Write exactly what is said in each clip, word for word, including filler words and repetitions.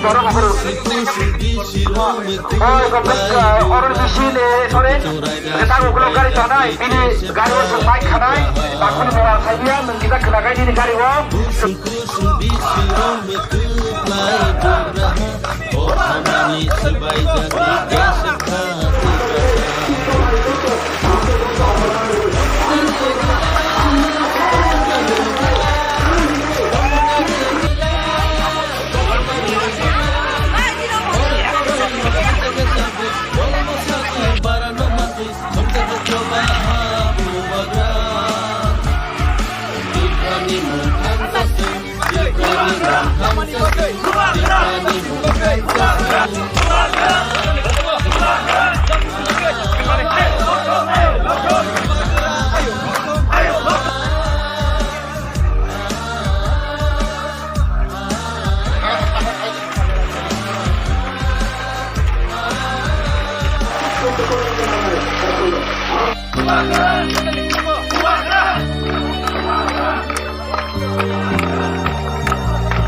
Oro bokoro. Oi, Gopal, uh, oro bisi le, sorry. Kita ukulok gari tanai, bini gari o sung mai khanai, bakuni mobile khai dia, nung kita kena kai nini gari o.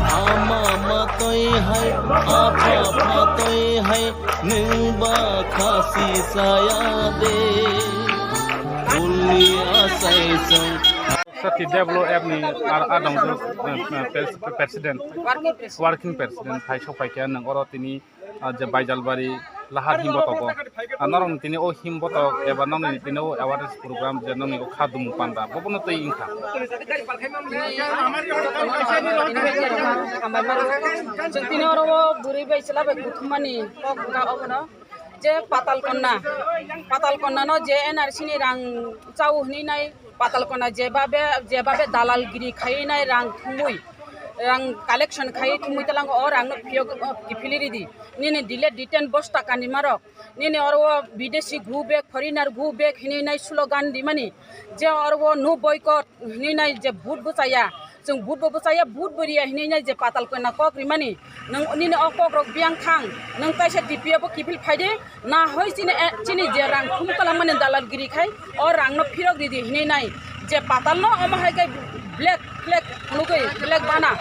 Ama matoi hai, apha phatoi hai, nwng ba khasi saya de. Uli asai song. Sati Develop App ni ar adong, eh, eh, pres-, president, Working president. Working president hai sok pai khe nang oro tini, ah, je Baijalbari lahar himbotogo. Ah, norok ni tini o himbotok eba norok ni tini o awareness program je norok ni o kha dumu panda. Bo bono tei wngkha. Chwng tini oro o bwrwi bai chwla bai kuthumani kok wngkha obono. Je Patal Konna, Patal Konna no je N R C ni rang chao hwnwi nai, Patal Konna je babe, je babe dalalgiri khaiwi nai rang thumui, rang collection khaiwi thumui talango o rang no phiyok, o kiphilwi ridi. Nini dile diten bosta kanima rok, nini oro o bidesi go back, foreigner go back hwnwi nai slogan rimani, je oro o no boycott hwnwi nai je vote bo chaya, chwng vote bo bwchaya, vote bo riya hwnwi nai je Patal Konna kok rimani, nwng nini o kok rok biyang thang, nwng kaisa T P F o kiphil phaidi, na hoi chini, eh, chini je rang khum kalamani dalalgiri khai, o rang no phirok ridi hwnwi nai je Patal no omo hai khe black flag phunugwi, black bana,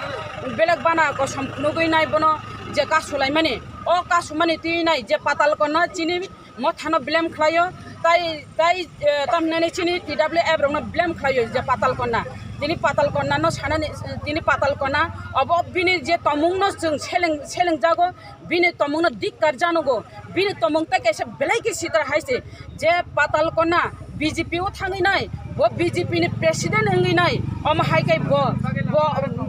black bana kosom phunugwi nai bono je kasulaimani, o kasumani twi nai je Patal Konna chini mothano blame khlaio, tai, tai, eh, tamhinani chini T W F rokno blame khlaio je Patal Konna. Tini Patal Konna no sanani, tini Patal Konna obo bini je tomung no chwng seleng, seleng jago, bini tomung no dikkar janogo, bini tomung tai kaisa belai khe sitra hai se je Patal Konna B J P o thangwi nai, bo B J P ni president wngwi nai, omo hai khe bo, bo,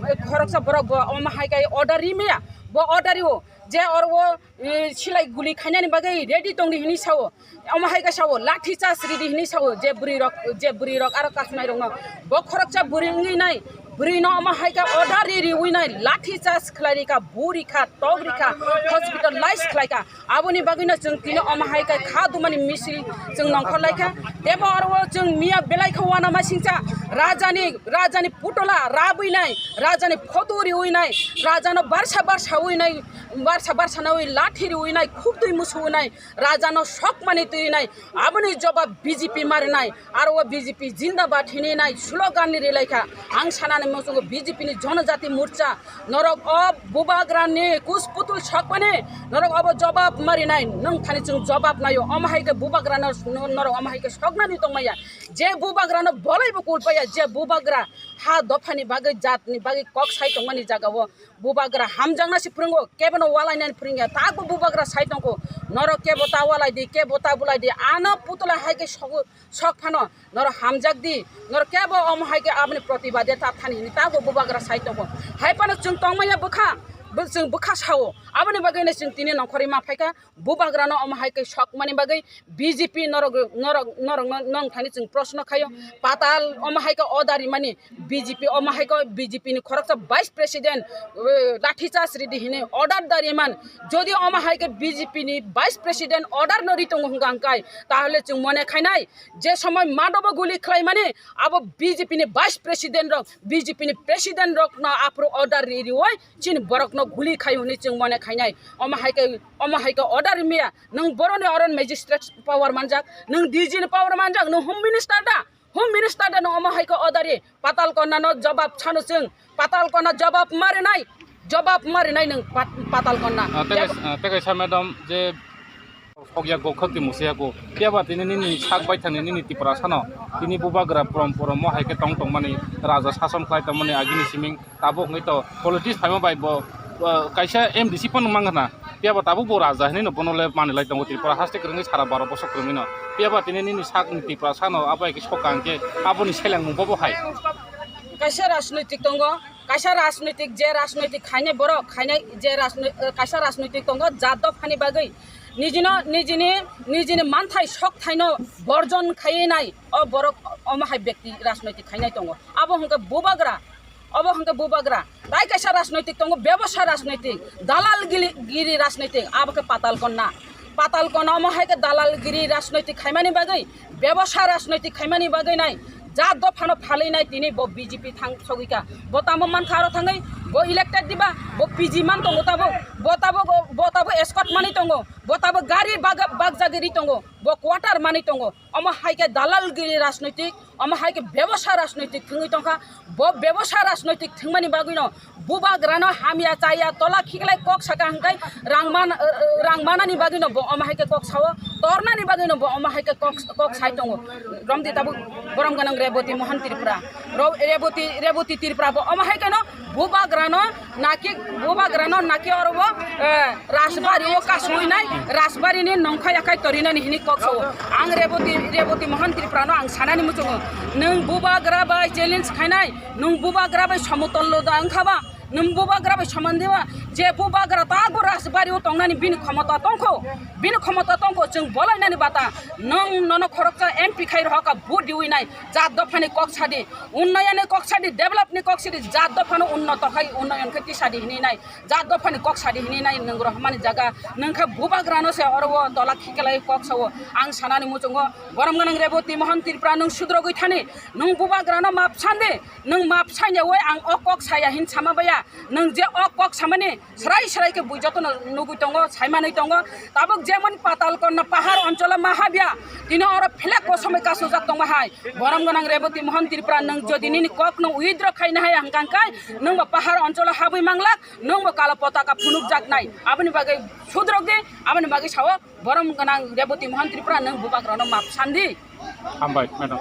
eh, khoroksa borok bo omo hai khe order rimaya, bo order o je oro o eh, silai guli khainani bagwi ready tongdi hwnwi sao. Omo hai khe sao, lathi charge ridi hwnwi sao, je bwrwi rok, je bwrwi rok aro kasumai rokno. Bo khoroksa bwrwi wngwi nai, bwrwi no omo hai khe order ri riwi nai, lathi charge khlai rikha, bu rikha, tok rikha, hospitalize khlai kha. Aboni bagwi no chwng tini omo hai khe kha dumani misil chwng nongkhor lai kha. Tebo oro o chwng miya belai khe uanama singcha, rajani, rajani putola rabwi nai, rajani photo riwi nai, rajano barsa barsa wi nai, barsa barsa nawi lathi riwi nai, khuk twi musu nai, raja no sok mani twi nai, aboni jobab B J P mari nai, aro o B J P jindabad hini nai, slogan ni rilai kha. Ang sanani muchungo B J P ni Jonojati Morcha, norok o bubagra ni kus putul sok mani, norok obo jobab mari nai, nwng thani chwng jobab naio, omo hai khe bubagra no, norok omo hai khe sok nani tong maya, je bubagra no bolai bo kul paya, je bubagra ha dopha ni bagwi, jat ni bagwi kok sai tong mani jaga o, bubagra hamjakna se phwrwngo, kebono walainani phwrwngya, takbo bubagra sai tongkho, norok kebo ta walai di, kebo ta bulai di, ano putula hai khe sok, sok phano, norok hamjak di, norok kebo omo hai khe aboni protibad ya ta thani hini takbo bubagra sai tongkho. Hai phano chwng tongmaya bwkha, bo-, chwng bwkha sao, aboni bagwino chwng tini nongkhorwi ma phaikha, bubagrano omo hai khe sokmani bagwi B J P norok, norok, norok, no, nong thani chwng proshno khaio. Patal omo hai khe order rimani, B J P omo hai khe B J P ni khoroksa vice president, eh, lathi charge ridi hini order da riman. Jodi omo hai khe B J P ni vice president order no ri tongo hwnkha hwnkhe, tahole chwng mone khainai je somoi madobo guli khlaimani abo B J P ni vice president rok, B J P ni president rok no aphuru order ri riwi chini borok no guli khai hwnwi chwng mone khainai. Omo hai khe, omo hai khe order rimya. Nwng boroni oro magistrate power manjak, nwng D G ni power manjak, nwng home minister da? Home minister da nwng omo hai khe order ri? Patal Konna no jobab sano chwng. Patal Konna jobab ma rinai. Jobab ma rinai nwng pat-, Patal Konna. Ah, tei Jab- kaisa, ah, tei kaisa madam je sokya go khakti musi ya go. Phiya ba tini nini sak bai thani nini Tiprasa no. Tini bubagra prom prom mo hai khe tong tong mani raja sason khlai tong mani agini siming tabuk wngwi to politics phaima bai bo, ah, kaisa M D C phano mang khna. Phiya ba tabuk bo raja hinwi no bono le mani lai tongo Tripura haste kwrwngwi sara baro bosok kwrwngwi no. Phiya ba tini nini sak ni Tiprasa no abo hai khe soka hwnkhe aboni seleng mung bo bo hai. Kaisa rajnoitik tongo. Kaisa rajnoitik, je rajnoitik khainai borok, khainai je rajnoi-, eh, kaisa rajnoitik tongo, jat dophani bagwi nijino, nijini, nijini manthai sok thaino borjon khaiwi nai, o borok omo hai bekti rajnoitik khainai tongo. Abo hwnkhe bubagra, obo hwnkhe bubagra. Tai kaisa rajnoitik tongo, bebosa rajnoitik, dalal gili-, giri rajnoitik, abo khe Patal Konna. Patal Konna omo hai khe dalal giri rajnoitik khaimani bagwi, bebosa rajnoitik khaimani bagwi nai, jat dophano phalwi nai tini bo B J P thang sogwi kha. Bo tamo mankha aro thangwi, bo elected diba, bo P G man tongo tabuk, bo tabuk, bo tabuk escort mani tongo, bo tabuk gari bag-, bagjagwi ri tongo, bo quarter mani tongo. Omo hai khe dalal giri rajnoitik, omo hai khe bebosa rajnoitik thwngwi tongkha. Bo bebosa rajnoitik thwngmani bagwino bubagrano hamya chaya tola khiklai kok saka hwnkhe rang man-, rang manani bagwino bo omo hai khe kok sao, tornani bagwino bo omo hai khe kok, kok sai tongo. Romdi tabuk borom gwnang Reboti Mohan Tripura. Ro-, Reboti, Reboti Tripura bo omo hai kheno bubagrano naki, bubagrano naki oro bo, eh, Rajbari o kasui nai, Rajbari ni nongkhai akhai torinani hini kok sao. Ang Reboti, Reboti Mohan Tripura no ang sanani muchungo. Nwng bubagra bai challenge khainai, nwng bubagra bai somotol lo da wngkha ba, nwng bubagra bai soman diba, je bubagra ta bo Rajbari o tongnani bini khomota tongkho, bini khomota tongkho, chwng bolainani bata, nwng nono khoroksa M P khai rohoka vote diwi nai, jat dophani kok sadi, unnayani kok sadi, develop ni kok sadi, jat dophano unnoto khai, unnayan khai tisadi hini nai. Jat dophani kok sadi hini nai nwng rohormani jaga, nwng khe bubagrano se oro o tola khiklai kok sao. Ang sanani muchungo borom gwnang Reboti Mohan Tripura nwng sudrogwi thani, nwng bubagrano map sandi, nwng map sanya oi ang o kok saya hin sama baya, nwng je o kok samani srai srai khe bui jotono nugwi tongo, saimanwi tongo, tabuk jemon Patal Konna pahar oncholo ma habya, tini oro phlek kosom bai kasujak tongma hai, borom gwnang Reboti Mohan Tripura nwng jodi nini kok nwng withdraw khaina hai hwnkha hwnkhe nwng bo pahar oncholo habwi manglak, nwng bo kalo potaka phunukjaknai. Aboni bagwi sudrok di, aboni bagwi sao borom gwnang Reboti Mohan Tripura nwng bubagrano map sandi. Hambai, madam.